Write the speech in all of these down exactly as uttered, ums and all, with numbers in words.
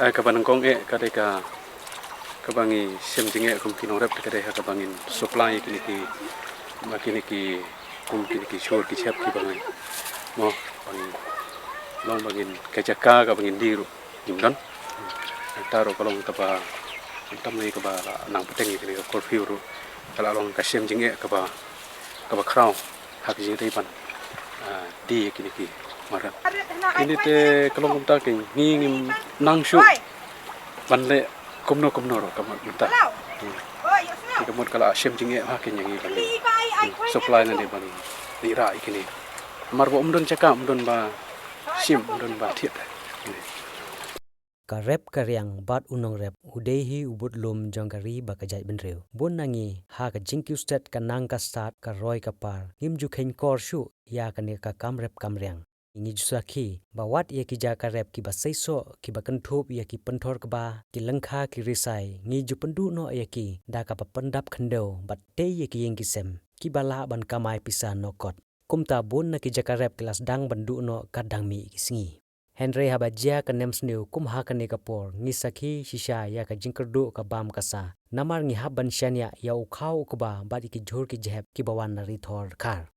Eh, kaba nyngkong eh ka dei ka, kaba ngi shem jingeh kum ki nongrep, ka dei ha kaba ngin supply kine ki, ba kine ki, kum kine ki jhur ki jhep kiba ngi, mo, ba ngin long, ba ngin, ka jaka kaba ngin die ruh ngim don. Nangta ruh ka long kaba, tam ne kaba la nang bteng ïa kane ka curfew ruh, ka la long ka shem jingeh kaba, kaba khraw ha ka jingïadei ban, ah, die ïa kine ki mar rep. Kine te ka long kumta, ki ngi ngim nang shuh ban leh kumno kumno ruh ka mut mynta. Hmm. Te ka mut ka la shem jingeh ha ki, ïa ngi ban, hmm, supply na dei ban leh rah ïa kine. Namar ba ym don jaka, ym don ba shim, ym don ba thied. Ka rep ka riang bad u nongrep u dei hi u budlum jong ka ri bad ka jaitbynriew. Bun na ngi ha ka jingkiew stet, ka nang ka stad, ka roi ka par, ngim ju kheiñkor shuh ïa kane ka kam rep kam riang. Ngi ju sakhi ba wat ïa ki jaka rep kiba seisoh, kiba kynthup ïa ki pynthor kba, ki lyngkha, ki risai, ngi ju pynduh noh ïa ki da kaba pyndap khyndew bad tei ïa ki ïing ki sem kiba lah ban kamai pisa noh kot. Kumta bun na ki jaka rep ki la sdang ban duh noh ka dang mih ki sngi. Hynrei haba jia ka nemsniew kum ha kane ka por, ngi sakhi shisha ïa ka jingkyrduh ka bam ka sa, namar ngi hap ban shaniah ïa u khaw u kba bad ïa ki jhur ki jhep kiba wan na ri thor dkhar.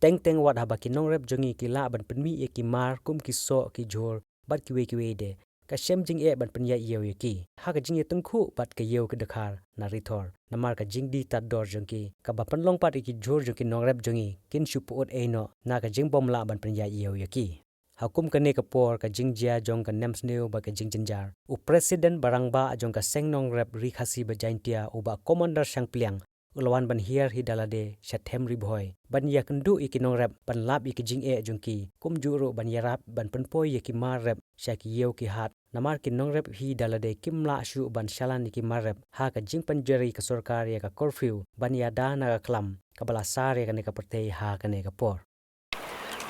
Teng teng wat haba ki nongrep jong ngi ki lah ban pynmih ïa ki mar kum ki soh, ki jhur bad kiwei kiwei de, ka shem jingeh ban pynïaid ïew ïa ki ha ka jingïatyngkhuh bad ka ïew ka dkhar na ri thor, namar ka jingdie tad dor jong ki, kaba pynlong pat ïa ki jhur jong ki nongrep jong ngi kin shu pyut ei noh na ka jingbym lah ban pynïaid ïew ïa ki. Ha kum kane ka por, ka jingjia jong ka nemsniew bad ka jingjynjar, u President ba rangbah jong ka Seng Nongrep Ri Khasi bad Jaintia, u Bah Commander Shangpliang, u la wan ban hiar hi da lade sha Them Ri Bhoi ban ïakynduh ïa ki nongrep, ban lap ïa ki jingeh jong ki, kumjuh ruh ban ïarap ban pynpoi ïa ki mar rep sha ki ïew ki hat, namar ki nongrep hi da lade kim lah shuh ban shalan ïa ki mar rep ha ka jingpynjari ka sorkar ïa ka curfew ban ïada na ka khlam kaba la sar ïa kane ka pyrthei ha kane ka por.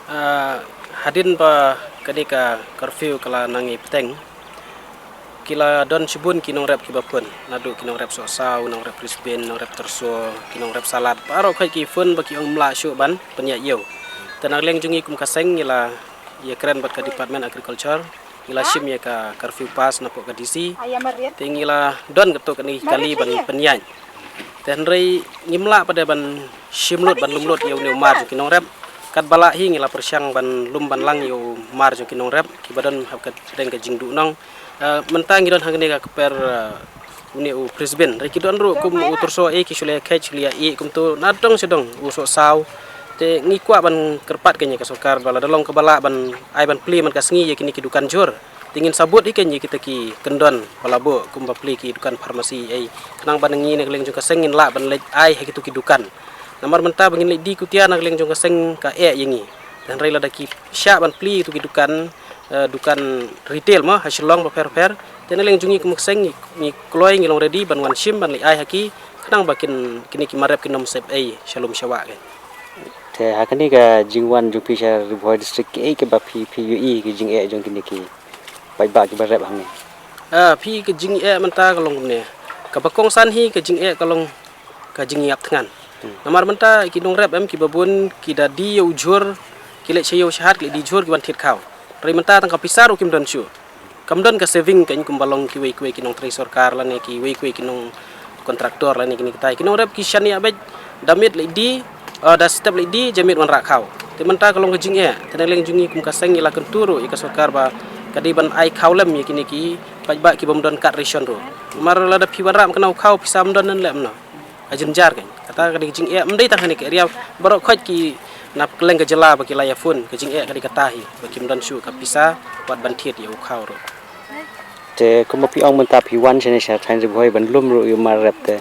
Ah, hadien ba kane ka curfew ka la nang ïa bteng, ki la don shibun ki nongrep kiba phone, naduh ki nongrep Sohsaw, nongrep Brisbane, nongrep Tyrso, ki nongrep Salad, baroh khoit ki phone ba ki ong ym lah shuh ban pynïaid ïew. Te na liang jong ngi kum ka seng, ngi la ïakren bad ka Department Agriculture, ngi la shim ïa ka curfew pass napoh ka D C. Te ngi la don katto katne ki kali ban pynïaid. Te hynrei ngim lah pat de ban shim lut, ban lum lut ïa une u mar jong ki nongrep. Katba lah hi ngi la pyrshang ban lum ban lang ïa u mar jong ki nongrep kiba don ha ka deng ka jingduhnong. Eh, mynta ngi don hangne ka kper, eh, une u Brisbane. Hynrei ki don ruh kum u Tyrso, eh, ki shu leit kheit shu leit ïa kumto na dong sha dong, u Sohsaw. Te ngi kwah ban kyrpad kein ïa ka sorkar ba lada long kaba lah ban ai ban plie man ka sngi ïa kine ki dukan jhur. Te ngin sa bud hi kein ïa kita ki kyndon ba la buh kumba plie ki dukan pharmacy ei, khnang ba na ngi na ka liang jong ka seng ngin lah ban leit ai ha kito ki dukan. Namar mynta ba ngin leit die kutia na ka liang jong ka seng ka eh ïa ngi. Te hynrei lada ki shah ban plie ito ki dukan, eh, dukan retail mo ha Shillong bapher bapher, te na liang jong ngi kum ka seng ngi, ngi kloi, ngi long ready ban wan shim, ban leit ai ha ki, khnang ba kin, kine ki mar rep kin ym sep ei sha lum sha wah kein. Te ha kane ka jingwan jong phi sha Ri Bhoi District, kiei kiba phi, phi ïohi ki jingeh jong kine ki paidbah kiba rep hangne? Ah, phi, ka jingeh mynta ka long kumne. Kaba kongsan hi ka jingeh ka long ka jingïap thngan. Hmm. Namar mynta ki nongrep em kiba bun ki da die ïa u jhur, ki leit sha ïew sha hat, ki leit die jhur, ki wan thied khaw. Hynrei mynta tang ka pisa ruh kim don shuh. Kam don ka saving kein kumba long kiwei kiwei ki nongtrei sorkar lane kiwei kiwei ki nongkontraktor lane kine kita. Ki nongrep ki shaniah beit, da miet leit die, eh, da step leit die, janmiet wanrah khaw. Te mynta ka long ka jingeh. Te na liang jong ngi kum ka seng ngi la kyntu ruh ïa ka sorkar ba ka dei ban ai khaw lem ïa kine ki paidbah kibym don card ration ruh. Namar lada phi wanrah ym kynmaw khaw, pisa ym don, ngan leh kumno? Ka jynjar kein. Kata ka dei ka jingeh, ym dei tang hangne ka area, baroh khoit ki na kylleng ka jylla ba ki la ïa phone, ka jingeh ka dei kata hi, ba kim don shuh ka pisa wat ban thied ïa u khaw ruh. Te kumba phi ong mynta phi wan shane sha thaiñ Ri Bhoi ban lum ruh ïa u mar rep, te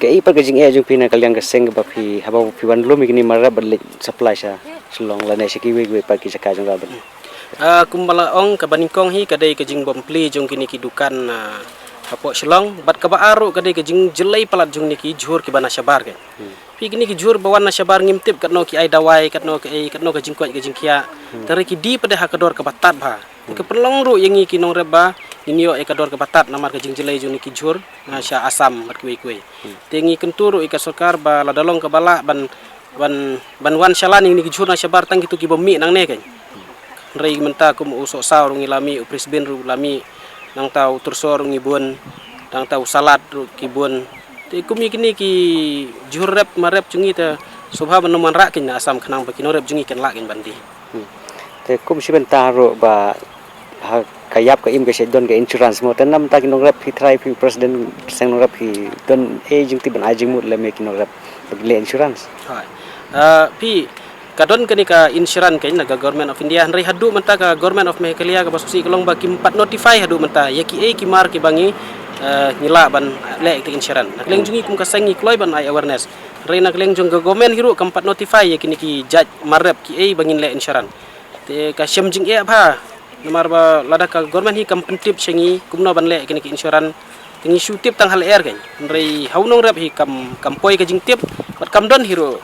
kaei pat ka jingeh jong phi na ka liang ka seng kaba phi, haba phi wan lum ïa kine mar rep ban leit supply sha Shillong lane sha kiwei kiwei pat ki jaka jong ka bad? Ah, kumba la ong, kaba nyngkong hi ka dei ka jingbym plie jong kine ki dukan, ah, hapoh Shillong, bad kaba ar ruh ka dei ka jingjyllei palat jong kine ki jhur kiba na shabar kein. Hmm. Phi, kine ki jhur ba wan na shabar ngim tip katno ki ai dawai, katno kaei, katno ka jingkoit ka jingkhiah. Hmm. Te hynrei ki die pat de ha ka dor kaba tad bha. Te ka pynlong ruh ïa ngi ki nongrep ba ngin ïoh ïa ka dor kaba tad namar ka jingjyllei jong kine ki jhur na sha Assam bad kiwei kiwei. Hmm. Te ngi kyntu ruh ïa ka sorkar ba lada long kaba lah ban ban, ban wan shalan ïa kine ki jhur na shabar tang kito kiba mih nangne kein. Hynrei mynta kum u Sohsaw ruh ngi la mih, u Brisbane ruh la mih, Nangta u tursor ngi bun, nangta u salad ruh ki bun. Te kum ïa kine ki jhur rep mar rep jong ngi te sngewbha ban ym wanrah kein na Assam khnang ba ki nongrep jong ngi kin lah kein ban die. Hmm. Te kum shi bynta ruh ba ha ka ïap ka im ka shu don ka insurance mo, te namar ta ki nongrep phi trai phi president seng nongrep phi don ei jingtip ban ai jingmut lem ïa ki nongrep ba ki leh insurance. Hooid. Ah, phi ka don kane ka insurance kein na ka Government of India, hynrei haduh mynta ka Government of Meghalaya kaba sngewsih ka long ba kim pat notify haduh mynta ïa ki ei ki mar kiba ngi, eh, ngi lah ban leh ïa ka insurance. Na ka liang jong ngi kum ka seng ngi kloi ban ai awareness. Hynrei na ka liang jong ka government hi ruh kam pat notify ïa kine ki jait mar rep ki ei ba ngin leh insurance. Te ka shem jingeh bha namar ba lada ka government hi kam pyntip sha ngi kumno ban leh ïa kine ki insurance. Te ngi shu tip tang ha lyer kein. Hynrei ha u nongrep hi kam, kam poi ka jingtip bad kam don hi ruh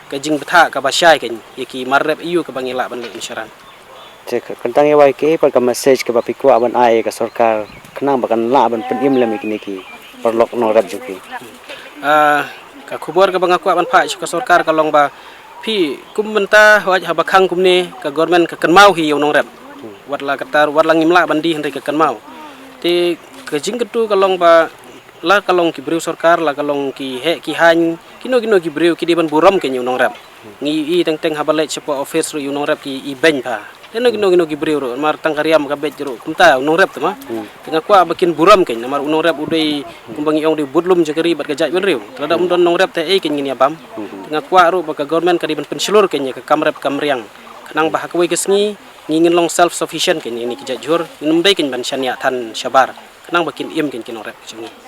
ka jingbthah kaba shai kein ïa ki mar rep aiu kaba ngi lah ban leh insurance. Te ka, kan tang ïa wai ki pat ka message kaba phi kwah ban ai ïa ka sorkar khnang ba kan lah ban pynim lem ïa kine ki paralok nongrep jong phi. Ah, ka khubor kaba nga kwah ban phah sha ka sorkar ka long ba phi kum mynta hooid haba khang kumne ka government ka kynmaw hi ïa u nongrep. Wat la katta, wat la ngim lah ban die hynrei ka kynmaw. Te ka jingkyntu ka long ba la ka long ki briew sorkar, la ka long ki heh ki haiñ, kino kino ki briew ki dei ban burom kein ïa u nongrep. Ngi ïohi teng teng haba leit shapoh office ruh ïa u nongrep ki ibeiñ bha. Te kino kino kino ki briew ruh, namar tang ka riam ka beit ruh kumta u nongrep te ma. Te nga kwah ba kin burom kein, namar u nongrep u dei kumba ngi ong dei budlum jong ka ri bad ka jaitbynriew. Te lada um don nongrep te ei kein ngin ïa bam. Te nga kwah ruh ba ka government ka dei ban pynshlur kein ïa ka kam rep kam riang. Khnang ba ha kawei ka sngi ngi ngin long self sufficient kein ïa kine ki jait jhur, ngin ym dei kein ban shaniah than shabar. Khnang ba kin im kein ki nongrep jong ngi.